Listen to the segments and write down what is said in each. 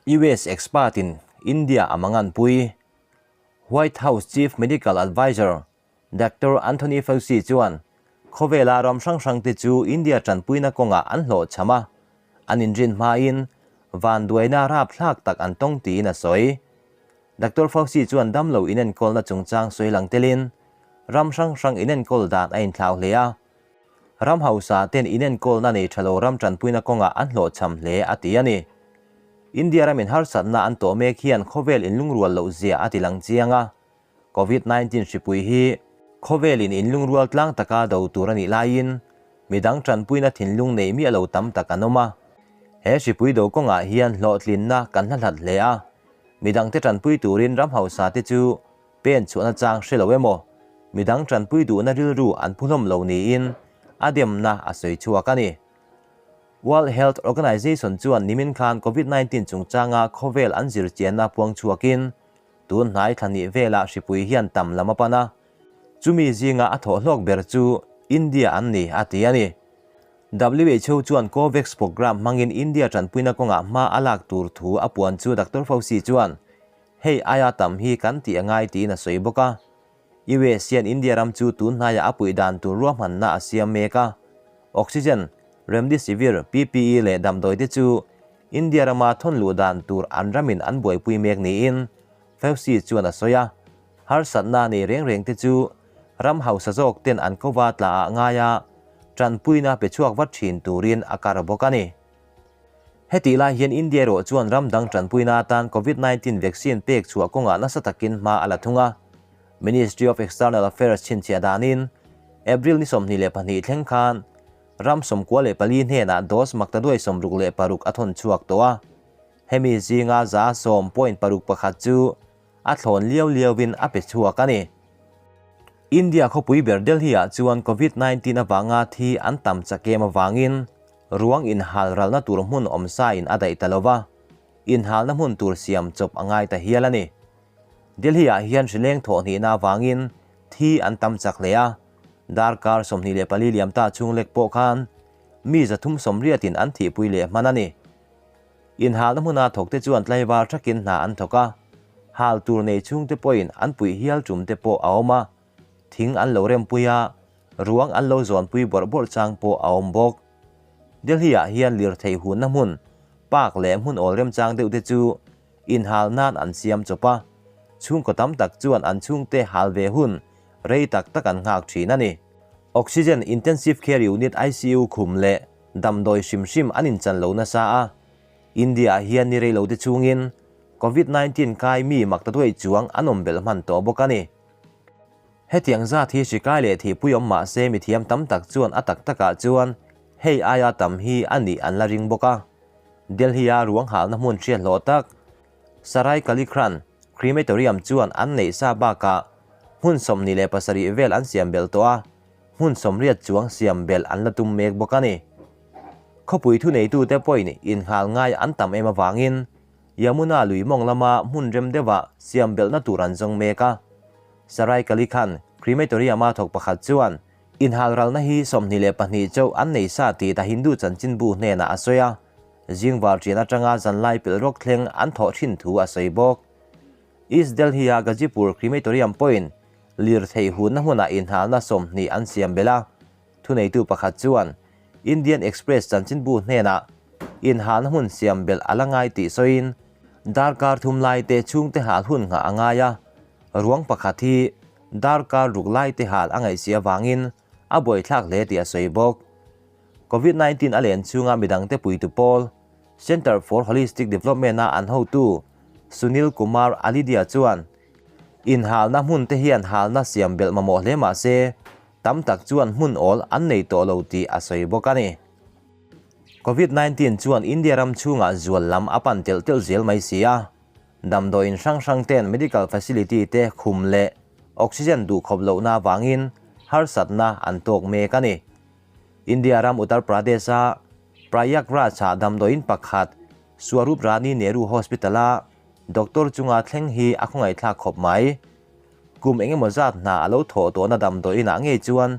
US expert in India a manganpui. White House Chief Medical Adviser Doctor Anthony Fauci chuan khawvela ram hrang hrangte chu India tanpuina kawngah an hlawhchham a, an inrin hmain vanduaina rapthlak tak an tawng tiin a sawi. Doctor Fauci chuan damlo inenkawlna chungchang sawi lang telin ram hrang hrang inenkawl dan a inthlau hle a, ram hausa ten inenkawlna nei tha lo ram tanpuina kawngah an hlawhchham hle a ti a ni. India ramin harsatna an tawh mek hian khawvel inlungrual loh zia a ti lang chiang a, Covid 19 hripui hi khawvelin inlungrual tlang taka do tur a nih laiin midang tanpuina thinlung nei miah lo tam tak an awm a. He hripui do kawngah hian hlawhtlinna kan hla hlat hle a, midangte tanpui turin ram hausa te chu pen chhuahna chang hre lo emaw, midang tanpui duhna rilru an phu hlawm lo niin a demna a sawi chhuak a ni. World Health Organization chuan nimin khan Covid 19 chungchanga khawvel an zirchianna puang chhuakin tun hnai thla hnih velah hripui hian tam lam a pan a, chumi zinga a thawh hlawk ber chu India an ni a ti a ni. WHO chuan COVAX programme hmangin India tanpuina kawngah hma a lak tur thu a puan chu Doctor Fauci chuan hei aia tam hi kan tih a ngai tiin a sawi bawk a. US hian India ram chu tun hnaiah a puih dan tur ruahmanna a siam mek a. Oxygen, Remdesivir, PPE leh damdawi te chu India rama thawn luh dan tur an ramin an buaipui mek niin Fauci chuan a sawi a. Harsatna nei reng reng te chu ram hausa zawk ten an kova tla ah ngai a, tanpuina pe chhuak vat thin turin a kar bawk a ni. Hetih lai hian India erawh chuan ram dang tanpuina atan Covid 19 vaccine pek chhuah kawngah nasa takin hma a la thung a. Ministry of External Affairs chhinchhiah danin April ni 22 thleng khan ram 94 hnenah dose maktaduai 66 a thawn chhuak tawh a. Hemi zinga 10.61 chu a thlawn liau liauin a pe chhuak a ni. India khawpui ber Delhi-ah chuan Covid 19 avanga thi an tam chak em avangin ruang inhal ralna tur hmun awm sain a daih ta lo va, inhalna hmun tur siam chawp a ngai ta hial a ni. Delhi-ah hian hrileng thawh hnihna avangin thi an tam chak hle a, darkar 24 liam ta chhung lek pawh khan mi 380 an thihpui leh hman a ni. Inhalna hmuna thawkte chuan tlaivar thakin hna an thawk a, hal tur nei chhungte pawhin an puih hial tumte pawh a awm a, thing an lo rempui a, ruang an lo zawnpui bawrh bawrh chang pawh a awm bawk. Delhi-ah hian lirthei hunna hmun, park leh hmun awl remchang deuhte chu inhal nan an siam chawp a, chhungkaw tam tak chuan an chhungte hal ve hun rei tak tak an nghak thin a ni. Oxygen Intensive Care Unit, ICU, khum leh damdawi hrim hrim an inchan lo nasa a, India-ah hian ni rei lo te chungin Covid 19 kai mi maktaduai chuang an awm belh hman tawh bawk a ni. Hetiang zat hi hrikai leh thihpui awm mah se mithiam tam tak chuan a tak takah chuan hei aia tam hi a nih an la ring bawk a. Delhi-a ruang halna hmun hriat hlawh tak Sarai Kalikhran Crematorium chuan an neih sa bakah hmun 27 vel an siam belh tawh a, hmun 80 chuang siam belh an la tum mek bawk a ni. Khawpui thuneitute pawhin inghal ngai an tam em avangin Yamuna lui mawng lama hmun rem deuhah siam belhna tur an zawng mek a. Sarai Kalikhan Crematorium-a thawk pakhat chuan inhal ralna hi 22 chauh an nei sa tih The Hindu chanchinbu hnenah a sawi a, zingvar ṭian aṭanga zanlai pelh rawk thleng an thawh ṭhin thu a sawi bawk. East Delhi-a Ghazipur Crematorium pawhin lirthei hunna hmunah inhalna 20 an siam belh a, thuneitu pakhat chuan Indian Express chanchinbu hnenah inhalna hmun siam belh a la ngai tih sawiin darkar thum lai te chhungte hal hun nghah a ngai a, ruang pakhat hi darkar ruk lai te hal a ngaihsi avangin a buaithlak hle tih a sawi bawk. Covid 19 a len chhunga midangte puitu pawl Centre for Holistic Development-a an hotu Sunil Kumar Alidia chuan inhalna hmun te hian halna siam belh mamawh hle mah se tam tak chuan hmun awl an nei tawh lo tih a sawi bawk a ni. Covid 19 chuan India ram chhungah zual lam a pan telh telh zel mai si a, damdawiin hrang hrang ten medical facility te khum leh oxygen duh khawp lohna avangin harsatna an tawk mek a ni. India ram Uttar Pradesh-a Prayagraj-ah damdawiin pakhat Swarup Rani Nehru Hospital-a doctor chunga thleng hi a khawngaihthlak khawp mai. Kum eng emaw zat hna a lo thawh tawhna damdawiinah ngei chuan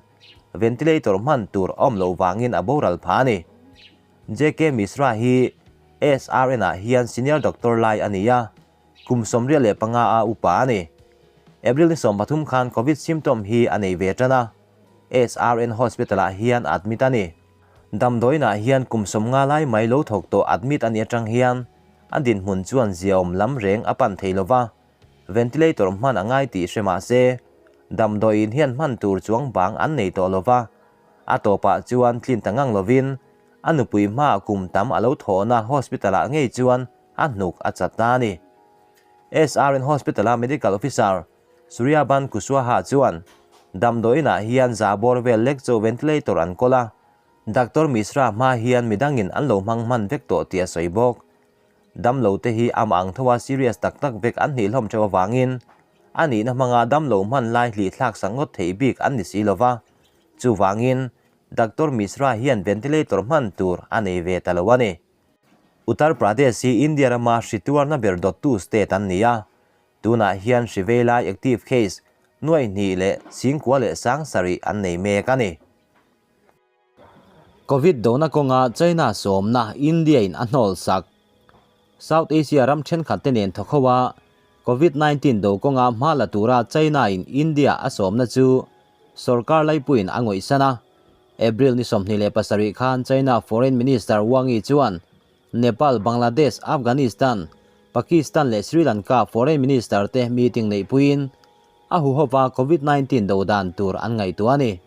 ventilator hman tur a awm loh vangin a boral phah a ni. JK Mishra hi SRN-ah hian senior doctor lai a ni a, kum 85 a upa a ni. April ni 13 khan Covid symptom hi a nei ve tan a, SRN Hospital-ah hian admit a ni. Damdawiinah hian kum 50 lai mai lo thawk tawh admit a nih atang hian a dinhmun chuan ziaawm lam reng a pan thei lova, ventilator hman a ngai tih hre mah se, damdawiin hian hman tur chuang bang an nei tawh lova, a tawpah chuan tlin ta ngang lovin a nupui hmaah kum tam a lo thawhna hospital-ah ngei chuan a hnuk a chat ta a ni. SRN Hospital-a Medical Officer Suryaban Kushwaha chuan damdawiinah hian za bawr vel lek chu ventilator an kawl a, Doctor Mishra hma hian midangin an lo hmang hman vek tawh tih a sawi bawk. Damlo te hi amah ang tho a serious tak tak vek an hnih hlawm theuh avangin a nihna hmanga damlo hman lai hlih thlak sak ngawt theih bik an ni si lova, chuvangin Doctor Mishra hian ventilator hman tur a nei ve ta lo a ni. Uttar Pradesh hi India rama hri tuarna ber dawttu state an ni a, tunah hian hri vei lai active case 2,097,000 an nei mek a ni. Covid dona kawnga China sawmna India in a hnawl sak. South Asia ram thenkhat te nen thawk ho a, Covid 19 do kawnga hma la tura China in India a sawmna chu sorkar laipuiin a ngawihsan a. April ni 27 khan China Foreign Minister Wang Yi chuan Nepal, Bangladesh, Afghanistan, Pakistan leh Sri Lanka Foreign Minister te meeting neihpuiin a huhova Covid 19 do dan tur an ngaihtuah a ni.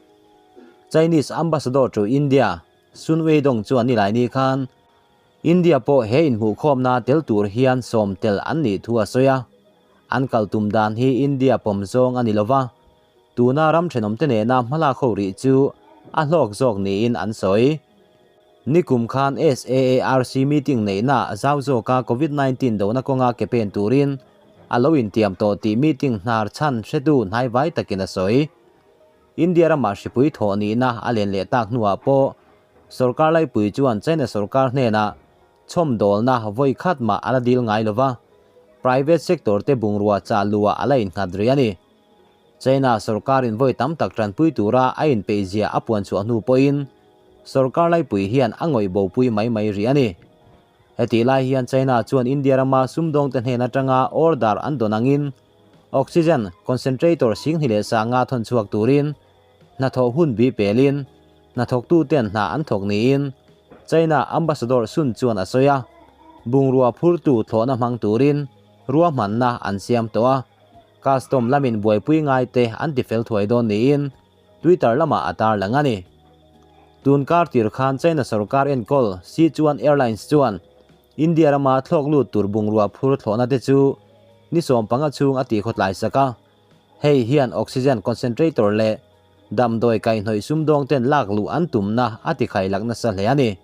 Chinese Ambassador to India, Sun Weidong chuan nilaini khan India pawh he inhmuhkhawmna tel tur hian sawm tel an nih thu a sawi a. An kal tum dan hi India pawm zawng a ni lova, tuna ram thenawmte nena hmalak ho rih chu a hlawk zawk niin an sawi. Nikum khan SAARC meeting neihna zau zawka Covid 19 dona kawnga ke pen turin a lo intiam tawh tih meeting hnar chhan hretu hnaivai takin a sawi. India ramah hripui thawh nihna a len leh tak hnuah pawh sorkar laipui chuan China sorkar hnenah chhawmdawlna vawi khat mah a la dil ngai lova, private sector te bungrua chah luah a la innghat rih a ni. China sorkarin vawi tam tak tanpui tura a inpeihzia a puan chhuah hnu pawhin sorkar laipui hian a ngawih bopui mai mai rih a ni. Hetih lai hian China chuan India rama sumdawngte hnen atanga order an dawn angin oxygen concentrator 25,000 thawn chhuak turin hnathawh hun bi pelin hnathawktuten hna an thawk niin China Ambassador Sun chuan a sawi a, bungrua phurtu thlawhna hmang turin ruahmanna an siam tawh a, custom lamin buaipui ngai te an tifel thuai dawn niin Twitter lamah a tarlang a ni. Tun kar tir khan China sorkar enkawl Sichuan Airlines chuan India rama thlawk lut tur bungrua phur thlawhna te chu ni 15 chhung a tihkhawtlai sak a, hei hian oxygen concentrator leh damdawi kaihhnawih sumdawng ten lak luh an tumna a tikhailak nasa hle a ni.